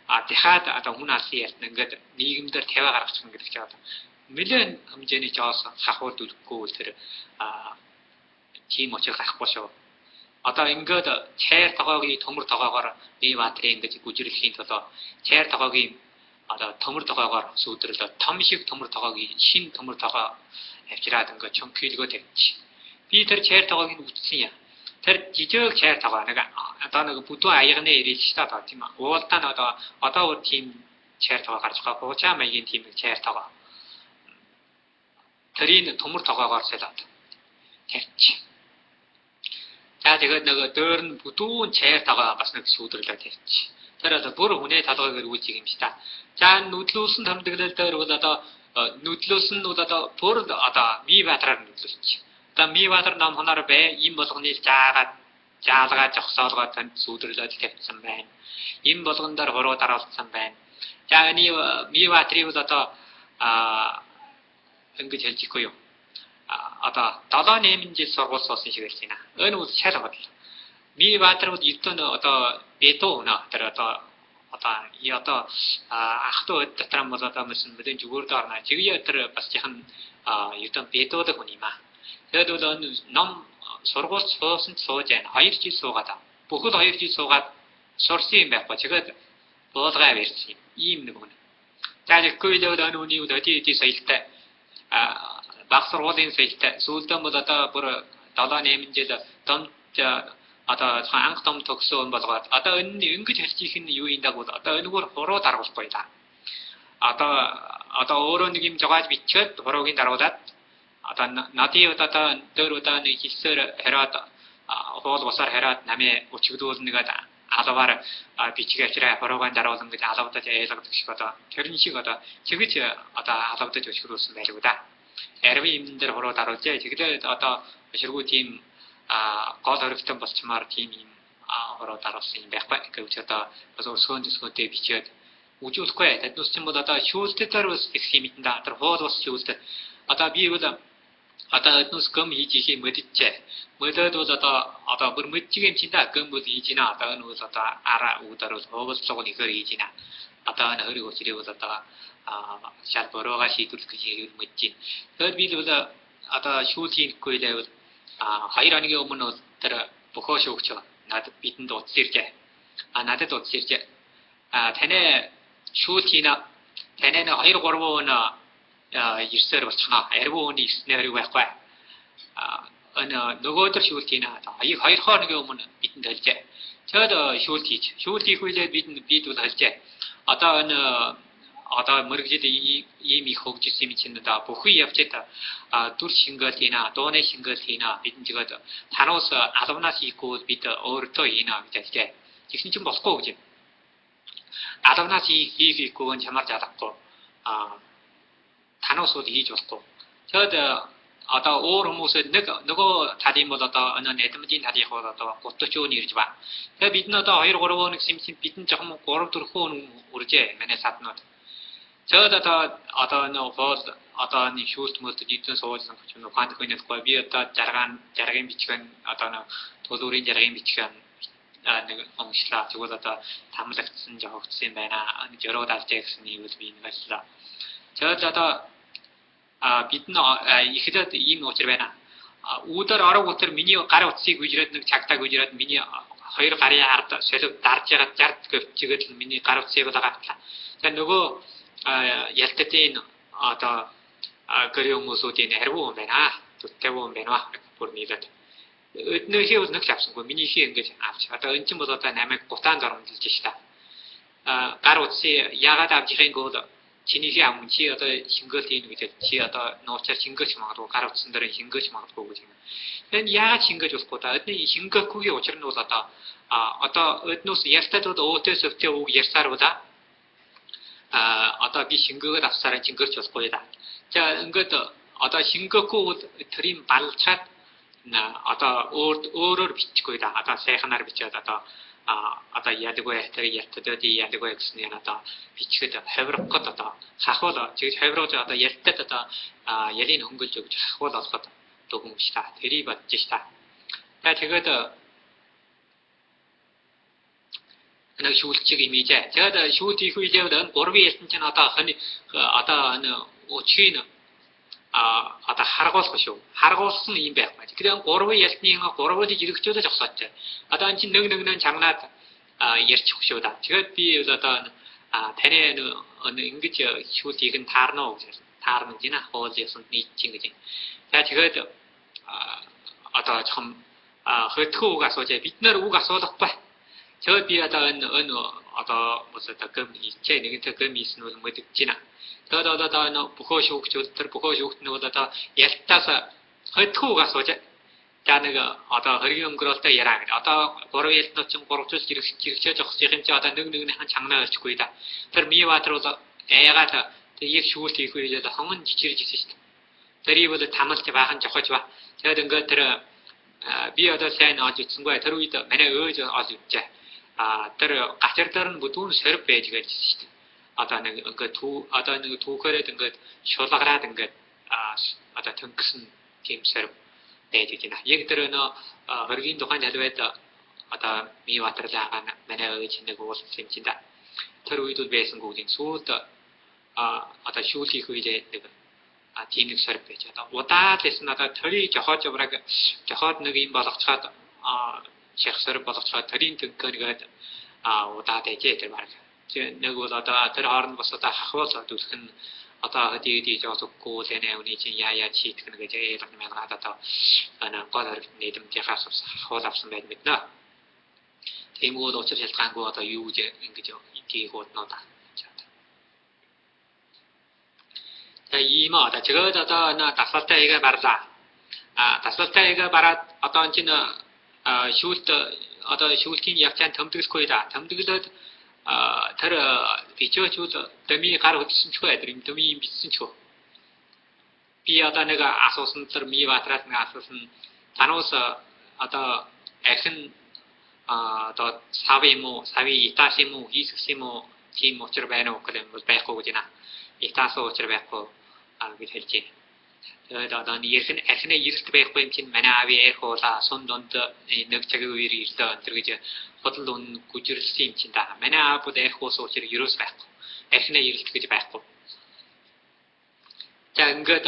дахиад одоо хүн алсын ялт ингээд нийгэмдэр тавиа гаргачих гэдэг чинь одоо нэлээд хэмжээний жоос хахуул үлдэхгүй тэр тийм учир гарахгүй шүү. Одоо ингээд чайр тогоогийн төмөр тогоогоор бие баатрын ингэж гүжирлэхийн төлөө чайр тогоогийн одоо төмөр тогоогоор сүүдэрлээ. Том шиг төмөр тогоогийн шин төмөр тогоо авчираад ингээд чонкилгөө тавьчих. Би тэр чайр тогоог нь үтсэн юм. Тэр жижиг чайр тогоо нэг одоо нэг бүдүүн аягны ирэл ш та тийм уулдаа нь одоо тийм чайр тогоо гарч байгаа. Буучаа маягийн тийм нэг чайр тогоо. Тэрийг төмөр тогоогоор солиод тавьчих. За тэгээд нөгөө дөөр нь бүдүүн чайр тогоо бас нэг сүүдэрлээ тавьчих. Тэр одоо бүр хүнээ толгойг эргүүлж юм шиг та. За нүдлүүлсэн тэмдэглэл дээр бол одоо нүдлүүлсэн нь бол одоо бүр одоо Ми Баатраар нүдлүүлчих. Одоо Ми Баатар ном хоноор бай им болгоныг жаагаад жаалгаа зогсоолгоо танд сүүдэрлээд тавьсан байна. Им болгон дээр хуруу дараалсан байна. За энэ Ми Баатрыг бол одоо ингэж хэлж ихгүй юу? Одоо 7 8 жил сургууль суусан шиг хэлж байна. Энэ бол шал бодол. Ми Баатар бол ердөө одоо бедо өнө тэр одоо одоо ах トゥ дотор бол одоо мэсэн мэдэн зүгүүрд орно. Чигээ тэр бас жихан ердөө бедодог хүн юм аа. Тэгээд бол энэ ном сургууль суусан ч сууж байна. 2 жил суугаад бүхэл 2 жил суугаад сурсан юм байхгүй. Чигээд буулгаа барьсан юм. Ийм нэг хүн. За тэгэхгүй л энэ хүний үл өдий өдий соёлтой баг сургуулийн соёлтой сүүлдээ бол одоо бүр 7 8 жил том одоо анх том төгсөөн болгоод одоо энэ ингэж хэлж их нь юу юм даг бол одоо энэгээр хуруу даргуулахгүй да. Одоо өөрөө нэг юм жогааж бичээд хуруугийн даруулаад одоо надын одоо дөр удаа нэг хэлсээр хариад хуул бусаар хариад намээ өчигдүүлнэ гэдэг алаваар бичиг авчираа хуруугаан даруулна гэж алавдаж айлгадаг шиг одоо тэрэн шиг одоо чигэж одоо алавдаж өчигдүүлсэн байлгүй да. Аривын юмн дээр хуруу даруулжээ. Тэгэлээ одоо ширгүү тийм гол хоригтон болчмаар тийм юм хуруу даруулсан юм байхгүй гэвч одоо бас өсгөн төсгөнтэй бичээд үжүүлэхгүй. Тэднээс чинь бол одоо шүүлтээр бас их юм мэдэн да. Тэр хуул бас шүүлт. Одоо би бол одоо эднүс гөм хийж их юм мэдчихэ. Мэдээд бол одоо бүр мэдчих юм чинь да гөм бол хийж гинэ. Одоо энэ бол одоо араа үүдэр бол хуулцлага нь ихээр хийж гинэ. Одоо энэ хөрийг учрыг бол одоо шал бороогоо шийдвэрлэх гэж юм мэдчих. Тэгэхээр би бол одоо шүүл хийхгүй лээвэл 2 хоногийн өмнө бол тэр бөхөө шүүгч надад бидэнд утас иржээ. Надад утас иржээ. Таны шүүл хийнэ. Таны 2 3 хүн ирсээр болчихно. Аривуу хүний ирснээр хэрэг байхгүй. Энэ нөгөөдөр шүүлт хийнэ. 2 хоногийн өмнө бидэнд хэлжээ. Тэгээд шүүлт хийж. Шүүлт хийх үедээ бид бол хэлжээ. Одоо энэ одоо мөргөжид ийм их хөгжсөн юм чинь одоо бүхэн явчаад дүр шингээл хийнэ, дууны шингээл хийнэ. Бид тэгээд танаас алавнаас хийхгүй бол бид өөртөө хийнэ гэж хэлжээ. Тэгсэн чинь болохгүй гэж юм. Алавнаас хийхгүй нь чамаар жалахгүй. Танаас бол хийж болохгүй. Тэгээд одоо өөр хүмүүсээ нэг нөгөө талын бол одоо энэ нэдмэдийн талынх бол одоо 30 ирж ба. Тэгээд бид нь одоо 2 3 хүн гэсэн чинь бид нь жоохон 3 4 хүн үржээ манай саднууд. Тэгээд одоо энэ хоол одоо нэг шүүлт мөлдөж эдэн суулсан гэж нь ухаан төхөөнөхгүй би одоо 60-ын бичгэн одоо нэг төлөврийн 60-ын бичгэн нэг уншлаа. Тэгвэл одоо тамлагдсан жохогдсон юм байна. Жороод авчаа гэсэн нэг би нэгэлээ. Тэгээд одоо бид нь ихэдээд ийм учир байна. Үүдэр орог өтер миний гар утсыг үжрээд нэг чагтааг үжрээд миний хоёр гарын ард солив дарж ягаад 60 говчгээд миний гар утсыг бол гартлаа. За нөгөө ялтатын одоо гэрээ хүмүүсүүдийн хариу юм байна. Төттэв юм байна. Бүр нийлээд. Өднөөхөө бол нэг л авсангүй. Минийхээ ингэж авч. Одоо эн чинь бол одоо намайг гутаан зоромдолж шта. Гар утсыг яагаад авч ихэн гол чинийхээ ам чи одоо шингээл хийнэ гэж чи одоо нуучаар шингээлж магадгүй гар утсан дээр шингээлж магадгүй гэж юм. Энэ яагаад шингээж болохгүй та? Өдний шингээхгүйгийн учир нь бол одоо одоо өднөөс ялтад бол өөтөөс өвтөө үг ярьсаар бол одоо би шингээгээд авсараа шингээлж болохгүй да. За ингээд одоо шингээхгүй бол тэрийг балчаад одоо өөрөөр бичихгүй да. Одоо сайхнаар бичээд одоо одоо ядаггүй тэр ялтад ядаггүй гэсэн нь одоо бичгээд хаврах гээд одоо хахуул чигж хаврууж одоо ялтад одоо ялыг хөнгөлж өгч хахуул олоход дүгэн биш та. Тэрийг бодож ш та. За тэгээд Нэг шүүлтчиг имижээ. Тэгээд шүүлт их үедээ энэ гурван ялтан чинь одоо хань одоо энэ өчгийн одоо харгуулах шүү. Харгуулсан юм байхгүй. Тэгэхээр гурван ялтны гурвыг эргэжүүлж зогсоочээ. Одоо энэ чинь нэг нэгнээ чангнаад ярьчих шүү да. Тэгээд би одоо таны ингэж шүүлтийг нь таарна уу гэж таарна гэж нэ хоол ясанд нийтчин гэж. За тэгээд одоо жоохон хөтгөө үг асууж бид нэр үг асуулахгүй. Тэгээд би одоо энэ энэ одоо одоо гэм хийчээ нэгэнтэй гэм хийсэн бол мэдэж байна. Тэгээд одоо энэ бөхөө шүүгчүүд тэр бөхөө шүүгт нь бол одоо ялтаас хөтгөө үг асууж за нэг одоо хэргийн өнгөрөөлтөй яриа гэдэг. Одоо гурван ялтнууд чинь гурав жил жирэгчээ зогсож юм чи одоо нэг нэгнийхэн чангнаа олчихгүй да. Тэр ми баатар бол аягаад тэр яг шүүлт хийх үедээ хонгон жичирж ирсэн шүү дээ. Тэрийг бол тамалж баахан жохож ба. Тэгээд ингээд тэр би одоо сайн олж утсангүй. Тэр үед манай өөж олж утжээ. Тэр гачар дээр нь бүдүүн сорив байж гэж шүү дээ. Одоо нэг ингээд түү одоо нэг түүхээрээд ингээд шулгараад ингээд одоо төнгөсөн тийм сорив байж гэж байна. Яг тэр нөө хоргийн тухайн талбайд одоо ми баатарлаагаа манай өөж нэг уулзсан юм чинь да. Тэр үед бол байсангүй тийм сүүлд одоо шүүл хийх үедээ нэг тийм нэг сорив байж одоо удаад лсэн одоо төрий жохоод жобраг жохоод нэг юм болгочоод ших сорив болгочоод төрийн төнгө нэгээд удаад ээжээ тэр баг. Нэг бол одоо тэр хооронд бас одоо хахвал дүлэх нь одоо хэдий жоосохгүй л нэ үний чинь яа яа шийтгэх нэг гэж ээлэг мянгаад одоо ана гол хэрэг нийлэмжийнхаас бас хахвал авсан байд мэднэ. Тиймгүүд учир шалтгаангүй одоо юу гэж ингэж хийх уднаа да. За ийм одоо тэгээд одоо энэ дасгалтай хийгээ барлаа. Дасгалтай хийгээ бараад одоо энэ чинь шүүлт одоо шүүлтийн явцаан тэмдэглэхгүй да. Тэмдэглээд тэр бичээчүүд дөми гар хөдөлсөн ч хөө тэр юм дөми юм бичсэн ч хөө. Би одоо нэг асуусан тэр ми баатраас нэг асуусан тануус одоо архин одоо сав юм уу, сави итас юм уу, хийсгс юм уу тийм учир байна уу гэх юм бол байхгүй гэж байна. Итас учир байхгүй гэж хэлж байна. Тэгээд одоо эрхэн архины эрэлт байхгүй юм чинь манай ави арх уулаа сун донд нэг цагийн үеэр ирлээ энэ гэж худал үн гүжирлсэн юм чинь да. Манай аав бол арх уусан учир ерөөс байхгүй. Архины эрэлт гэж байхгүй. За ингээд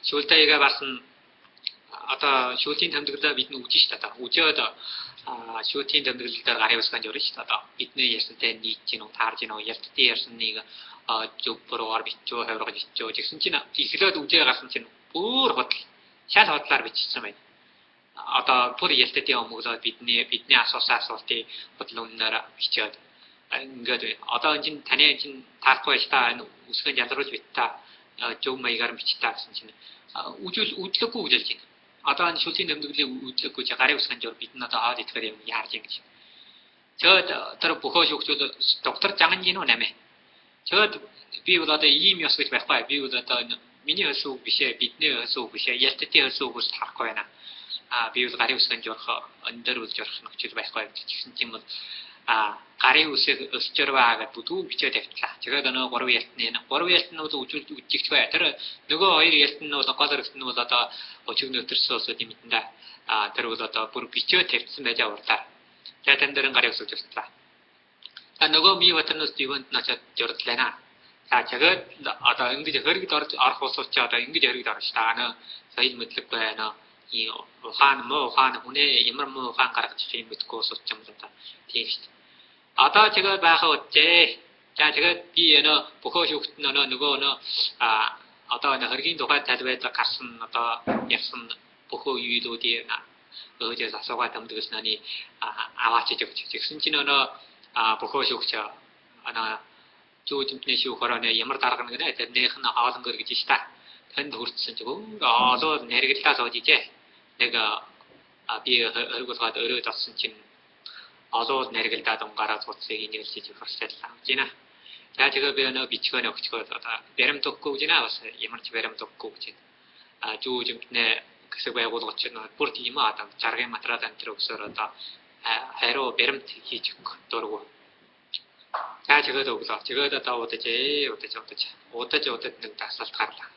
шүүлтэйгээ барсан одоо шүүлтийн тэмдэглэлээ бид нь үжиж шүү дээ. Үжээд шүүлтийн тэмдэглэл дээр гарын үсгэн журна шүү дээ. Одоо бидний ярьсантай нийт чинь үү, таарж гин үү, ялтдын ярьсаныг зөв буруугаар бичөө, ховрогож бичөө гэсэн чинь эхлээд үжээ гарсан чинь бүр худал шал худлаар бичсэн байна. Одоо бүр ялтдын өмөглөө бидний асуусан асуултыг худал үннээр бичээд ингээд одоо энэ чинь таны чинь таарахгүй байж та энэ үсгэн ялруулж бит та зөв маягаар бичтаа та гэсэн чинь үжил үдлэхгүй үжилж байна. Одоо энэ шүлтийн тэмдэглэлийг үдлэхгүй чи гарын үсгэн жор бид нь одоо хаад итгэхээр юм яарж юм гэж. Тэгээд тэр бөхөө шүүгчүүд доктор жанган гинүү нэмэ. Тэгээд би бол одоо ийм ёс гэж байхгүй. Би бол одоо миний хэлсэн үг биш ээ, бидний хэлсэн үг биш ээ, ялтдын хэлсэн үг бас харахгүй байна. Би бол гарын үсгэн жорох өндөр үл жорох нөхцөл байхгүй гэж гэсэн чинь бол гарын үсэг өсчөрваа гэдээ бүдүү бичээ тавьтлаа. Тэгээд өнөө гурван ялтны гурван ялт нь бол үжил үжигч бай. Тэр нөгөө хоёр ялт нь бол гол хэрэгт нь бол одоо өчиг нөтөрсөн улсуудын мэдэн да. Тэр бол одоо бүр бичээ тавьчихсан байж аварлаа. За тань дэрэн гарын үсэг журтлаа. За нөгөө ми батарнаас дивэнд начаад журдлаа. За тэгээд одоо ингэж хэрэгд орж орох улсууд чи одоо ингэж хэрэгд орж та нөө соёл мэдлэг байна. И ухаан муу ухаан хүнээ ямар муу ухаан гаргаж ирэх юм мэдгүй улсууд ч юм л одоо тийм шүү дээ. Одоо тэгээд байхаа үтжээ. За тэгээд би өнөө бөхөө шүүхт нь нөгөө нөө одоо энэ хэргийн тухай талбайд гарсан одоо явсан бөхөө юулуудын өөдөөс асуугаа тэмдэглэсний аваачиж өгч. Тэгсэн чинь өнөө бөхөө шүүгч ана зүүжмтний шүүх хорооны ямар дарга нэг нэ тэрнийх нь хоолонгор гэж ш та. Танд хүртсэн чинь олоо нэргэлдаа сууж ижээ. Нэг би хөргөлгаад өрөөд олсон чинь олоод нэргэлдаад унгараа цуцсыг инээлж хурцлаа гэж байна. За тэгээ би өнөө бичгөө өгчгөө одоо баримт өгөхгүй гэж байна. Бас ямар ч баримт өгөхгүй гэж байна. Зүүжмтнээ хэсэг байгуулгач нь бүр тийм аа одоо жаргын материал энэ төр өгсөөр одоо хариу баримт хийж өгөх дургу. За тэгээд өглөө. Тэгээд одоо удаж удаж нэг дасгалт гарлаа.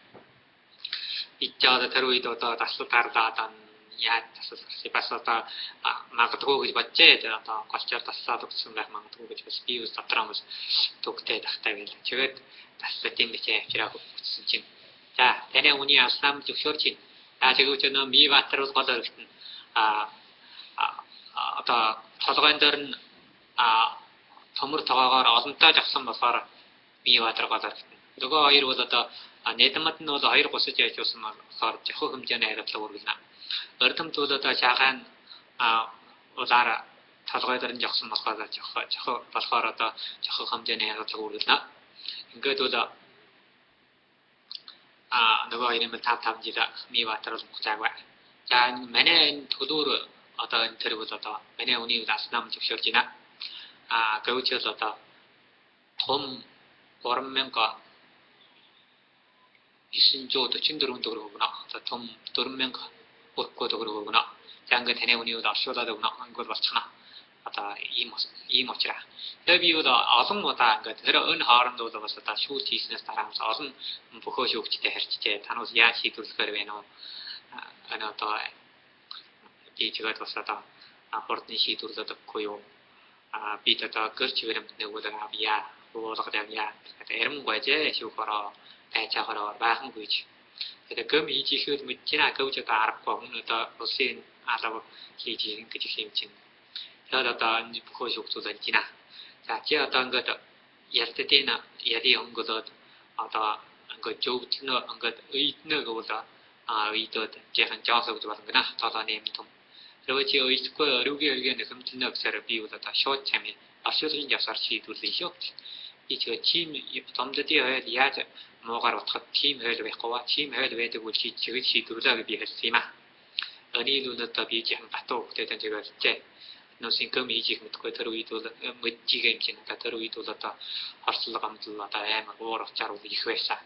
Ичээ одоо тэр үед одоо дасгалт гарлаа одоо яаж тасал гарсан бас одоо магадгүй гэж боджээ. Одоо голчоор таслаад өгсөн байх магадгүй гэж бас би бас дотроо бас төгтэй тахтай байл. Тэгээд таслалтын бичээ авчираа өгсөн чинь. За таны үний алсаам зөвшөөрч байна. За тэгвэл нөө ми баатар бол гол өргөтнө. Одоо толгойн дээр нь төмөр тогоогоор олонтой жагсан болохоор ми баатар гол өргөтнө. Нөгөө хоёр бол одоо Нэдмад нь бол хоёр гусаж яаж юусан болохоор жохоо хэмжээний хариуцлага үргэлнэ. Ордомд бол одоо шаагаан улаар толгой дээр нь жогсон болохоор жохоо болохоор одоо жохоо хэмжээний хариуцлага үргэлнэ. Ингээд бол нөгөө хоёр юм 5 5 жил ми баатар бол хугацаагүй. За манай энэ төлөөр одоо энэ тэр бол одоо манай үний алснаа зөвшөөрж байна. Гэвч бол одоо том 3944 төгрөг өгнө. За том 4000 өргөө төгрөг өгнө. За ингээд таны үний үл оршуулад өгнө. Ингээд болчихно. Одоо ийм учраас. Тэгээ би бол олон удаа ингээд тэр өн хооронд бол бас одоо шүүлт хийснээс дараа бас олон бөхөө шүүгчтэй харьцжээ. Танаас яаж шийдвэрлэхээр байна вэ? Энэ одоо би тэгээд бас одоо хурдны шийдвэрлээд өгөхгүй юу? Би одоо гэрч баримт нэг үл авъя, уулгад авъя. Одоо эрм гойжээ шүүх ороо байцаагаараа баахан гүйж. Тэгээд гөм хийж ихэд мэдчихэе гөвж одоо аргагүй хүн одоо улсын алав хийж ингэж их юм чинь. Тэгээд одоо энэ бүхөө шүүгцүүл байна. За чи одоо ингээд ялтдын яри өнгөлөөд одоо ингээд жөвдлөнө ингээд ыйтнө гэвэл ыйдод жаахан жоос өгж болно гэнэ. Толоо нэм том. Тэр чи ыйтгүй өрөгийн өргөө нөхөмтлөнө гэсээр би бол одоо шууд чамын оршуулгын явсаар шийдвэрлэн шүү. Би ч тийм томдодын хойл яаж муугар утгад тийм хойл байхгүй ба тийм хойл байдаг бол чи чиглэл шийдвэрлээ гэж би хэлсэн юм аа. Өний нүд одоо би жихан гатуу хөлтэй тань чиглэлжээ. Нөөсийн көм хийж их мэдгүй тэр үед бол мэдчихээ юм чинь. Одоо тэр үед бол одоо хорслог амтлал одоо амар уур учаар бол их байсан.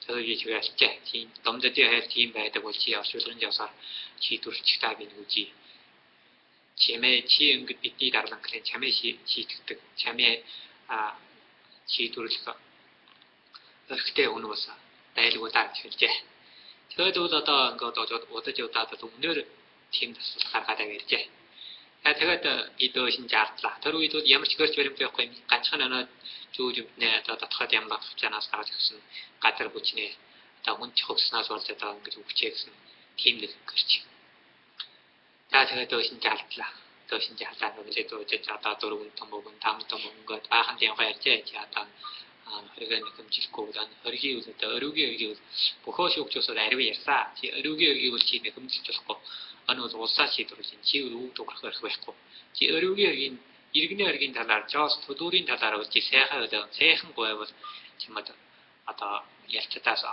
Тэр би чиглэлжээ. Тийм томдодын хойл тийм байдаг бол чи оршуулгын явсаар шийдвэрлэх та би нүжий. Чимээ чи ингэд бидний дарлан гэхлээр чамээ шийтгэдэг. Чамээ шийдвэрлэх өрхтэй хүн бас байлгүй даа гэж хэлжээ. Тэгээд бол одоо ингээд удаж удаад өмнөр тийм тасал гаргаад авиржээ. Тэгээд би дөөшин жаардлаа. Тэр үед бол ямар ч гэрч баримт байхгүй юм. Ганцхан оноо зүүж юмнээ одоо дотгоод ямлах чанаас гаргаж өгсөн газар хүчнээ одоо хүн чухагснаас болж одоо ингэж өгчээ гэсэн тийм нэг гэрч. За тэгээд дөөшин жаардлаа. Дөөшин жаалаа нүгэлээ дөөжж одоо 4 том өгөн 5 том өгөнгөд баахан тийм ярьжээ. Чи одоо хоригоо нөхөмжлөхгүй бол хоргийн үл одоо өрөөгийн өргийг бол бөхөө шүүгчөөсөө ариу ярьсаа. Чи өрөөгийн өргийг бол чи нөхөмжилж болохгүй. Энэ бол улсаа шийдвэрлэж чинь чи үг дуурах эрх байхгүй. Чи өрөөгийн өргийн иргэний өргийн талаар жоос төлөөрийн талаар бол чи сайхан өдөө сайхан гуйвал чимэд одоо ялцдаас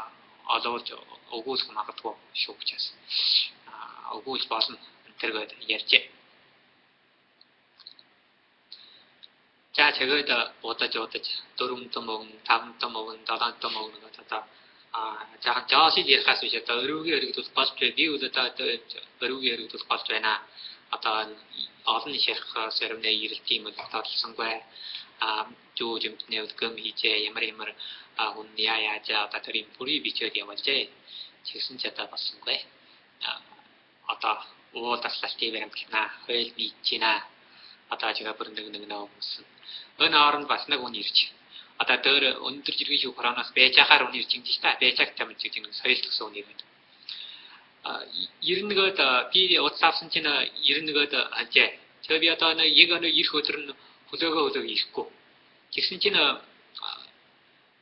олуулж өгүүлэх магадгүй шүүгчээс өгүүлж болно тэргээд ярьжээ. За тэгээд удаж удаж 4 том өгн, 5 том өгн, 7 том өгн гэдэг одоо жаахан жоосыг ярихаас биш одоо өрөөгийн өргөдөл голж бай. Би үл одоо өрөөгийн өргөдөл голж байна. Одоо олон шарх саримны ирэлт юм бол тодлсонгүй. Жөө жимтнээ гөм хийжээ ямар ямар хүн яа яаж одоо тэр юм бүрий бичээд явуулжээ. Тэгсэн ч одоо болсонгүй. Одоо уул таслалтыг баримтлана. Хууль нийтжинэ. Одоо чигээ бүр нэг нэг нөө хүмүүс. Энэ хооронд бас нэг хүн ирж. Одоо дээр өндөр жиргэн шүүх хороноос бэжахаар хүн ирж ингэж та бэжаг тамж гэж нэг соёл төгсөн хүн ирээд. 91-д би утас авсан чинь 91-д хажээ. Тэгээ би одоо нэг яг нэг ирэх өдөр нь хөлөөгөө ирэхгүй. Тэгсэн чинь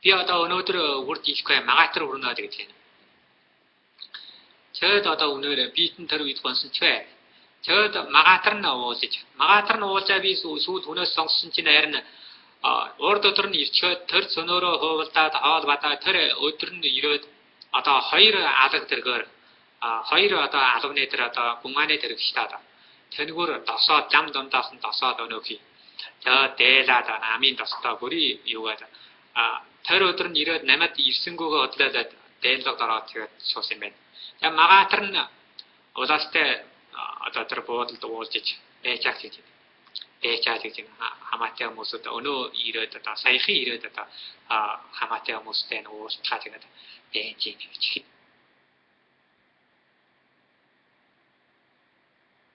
би одоо өнөөдөр үрд ирэхгүй магаатар хүрнэ гэж байна. Тэгээд одоо өнөөр битэн тэр үед гонсон ч бай. Тэгээд магаатар нь уулж. Магаатар нь уулзаа би сүүл хүнээс сонгосон чинь харин урд өдөр нь ирчээд тэр цөнөөрөө хуулдаад хоол бадаа тэр өдөр нь ирээд одоо хоёр алаг тэргээр хоёр одоо алавны тэр одоо гүнгааны тэр гэж та одоо тэнэгүүр досоод зам дундаас нь досоод өнөөхий. Тэгээд дээлаад намын достой бүрий юугаад тэр өдөр нь ирээд намайд ирсэнгүүгээ бодлоод дээлэг ороод тэгээд суусан юм байна. Тэгээд магаатар нь улаастай одоо тэр буудалд уулзаж бэчак гэж бэчак гэж хамаатай хүмүүсүүд өнөө ирээд одоо саяхан ирээд одоо хамаатай хүмүүстэй нь уулзгаа тэгээд бэж гэж.